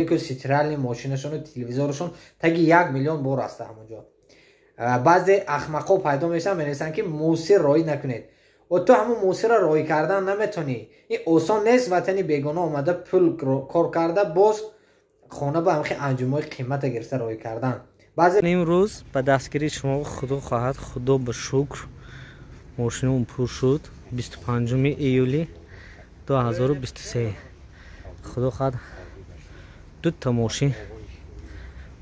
Стиральный мошинашону телевизорашон таги 1 миллион бор аста ҳамонҷо. Баъзе ахмақҳо пайдо мешаванд, менависанд, ки мусир роӣ накунед. Ту ҳамун мусирро роӣ кардан наметонӣ, ин осон нест. Ватани бегона омада, пул кор карда, боз хона ба ҳамхи анҷумҳои қимата гирифта роӣ кардан. Баъзе имрӯз ба дастгирии шумо, худо хоҳад, худо ба шукр, мошинамон пур шуд. 25 июли 2023, худо хоҳад, дута мошин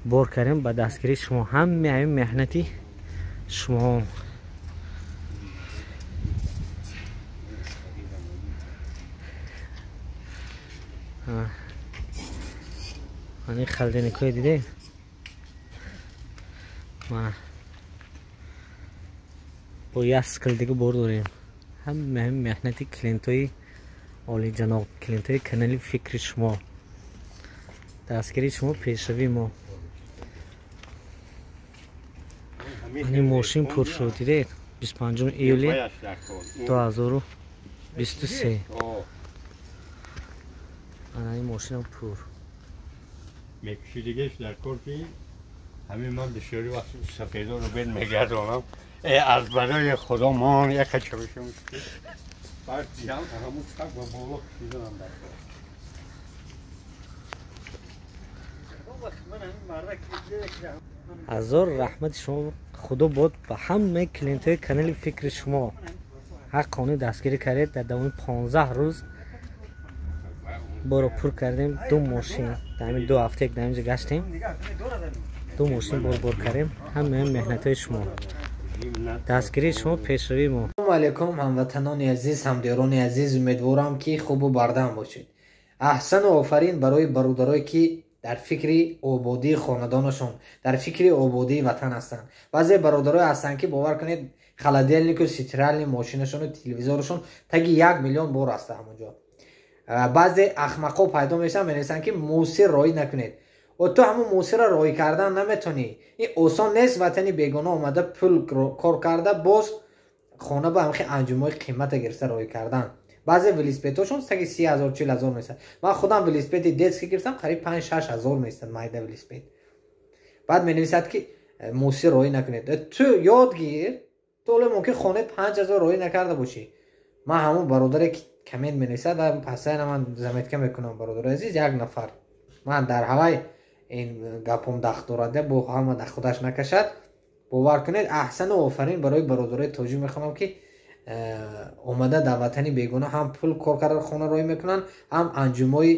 бор кардем ба дастгирии шумо. Ҳами ҳамин меҳнати шумо. Ани холодильникҳое дидем, мана, бо як скл дига бор дорем. Ҳами ҳамин меҳнати клиентҳои олиҷаноб, клиентҳои канали «Фикри шумо». Дастгирии шумо пешравии мо. Ани мошин пур шуд, дидед, 25 июли 2023. Ана ин мошинам пур. Мекушидигеш дар кор, ки ҳамин ман бисёри вақт сафедоро бед мегардонам. Э, аз барои худо мон яка чавишам, баъд диҳам ҳамун саг ба боло кушиданам дар кор. Ҳазор раҳмати шумо, худо бод ба ҳамаи клиентҳои канали «Фикри шумо». Ҳаққони дастгирӣ кардед. Дар давоми 15 рӯз боро пур кардем, ду мошин. Дар ҳамин 2 ҳафта дар инҷа гаштем, ду мошин бор кардем. Ҳамаи меҳнатҳои шумо, дастгирии шумо пешравии мо. Ассалому алайкум, ҳамватанони азиз, ҳамдиёрони азиз! Умедворам, ки хубу бардам бошед. Аҳсану офарин барои бародарое, ки дар фикри ободии хонадонашон, дар фикри ободии ватан ҳастанд. Баъзе бародарое ҳастанд, ки, бовар кунед, холодильнику стиральный мошинашону телевизорашон таги 1 миллион бор аста ҳамонҷо. Баъзе ахмақҳо пайдо мешаванд, менависанд, ки мусир роӣ накунед. Ту ҳамун мусирро роӣ кардан наметонӣ, ин осон нест. Ватани бегона омада, пул кор карда, боз хона ба ҳамхи анҷумҳои қимата гирифта роӣ кардан. Баъзе велосипедҳошон таги 30 0, 40 0 месад. Ман худам велосипеди детский гирифтам, қариб 5-6 ҳазор месад майда велосипед. Баъд менависад, ки мусир роӣ накунед. Ту ёд гир, ту оле мумкин хонаи 5000 роӣ накарда бошӣ. Ман ҳамун бародаре, ки коммент менависад, пасайна ман заметка мекунам. Бародари азиз, як нафар ман дар ҳавай ин гапом дахт дорад, бо ҳама дар худаш накашад. Бовар кунед, аҳсану офарин барои бародарои тоҷик мехонам, ки омада дар ватани бегона ҳам пул кор карда хона роҳӣ мекунанд, ҳам анҷумҳои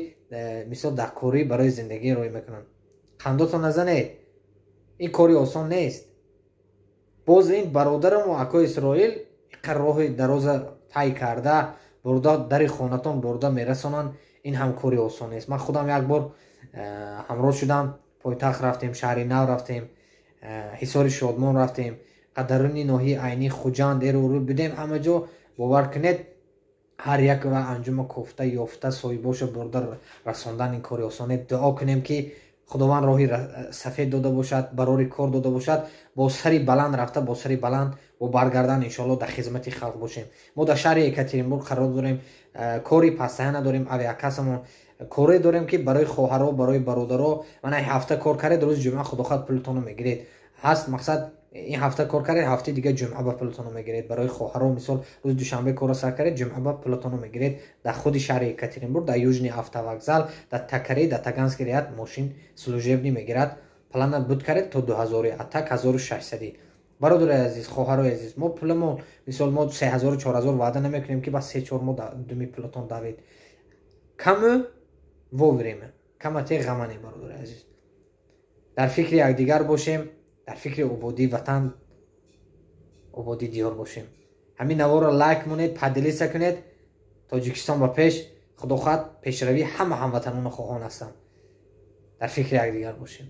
мисол дакорӣ барои зиндагӣ роҳӣ мекунанд. Қандото назанед, ин кори осон нест. Боз ин бародарамо акои Исроил иқар роҳи дароза тай карда бурда, дари хонатон бурда мерасонанд. Ин ҳам кори осон нест. Ман худам як бор ҳамроҳ шудам, пойтахт рафтем, Шаҳри Нав рафтем, Ҳисори Шодмон рафтем, даруни ноҳияи Айнӣ, Хуҷанд, эруру будем, ҳама ҷо. Бовар кунед, ҳар як ва анҷума кофта ёфта, соҳибоша бурда расондан, ин кори осон нест. Дуо кунем, ки Худованд роҳи сафед дода бошад, барори кор дода бошад, бо сари баланд рафта, бо сари баланд бо баргардан, иншоалло, дар хизмати халқ бошем. Мо дар шаҳри Екатеринбург қарор дорем, кори постоянно дорем, авиакассамон коре дорем, ки барои хоҳаро, барои бародаро. Мана, ҳафта кор кардед, рӯзи ҷумъа, худо хоҳад, пултонро мегиред. Ҳаст мақсад, ин ҳафта кор кардед, ҳафтаи дига ҷумъа ба пултонро мегиред. Барои хоҳаро, мисол, рӯзи душанбе корро сар кардед, ҷумъа ба пулатонро мегиред. Дар худи шаҳри Екатеринбург, дар Южный автовокзал, дар Токари, дар Таганский ряд мошин служебный мегирад. Плана буд кардед то 2000, а так 1600. Бародари азиз, хоҳарои азиз, мо пуламон, мисол, мо 3000, 4000 ваъда намекунем, ки бас 3-4 моҳ думи пулатон давед. Каму вовремя, камате ғамане. Бародари азиз, дар фикри якдигар бошем, дар фикри ободии ватан, ободии диёр бошем. Ҳамин наворро лайк монед, поделиться кунед. Тоҷикистон ба пеш! Худо хоҳад, пешравии ҳама ҳамватанону хоҳон ҳастам. Дар фикри якдигар бошем.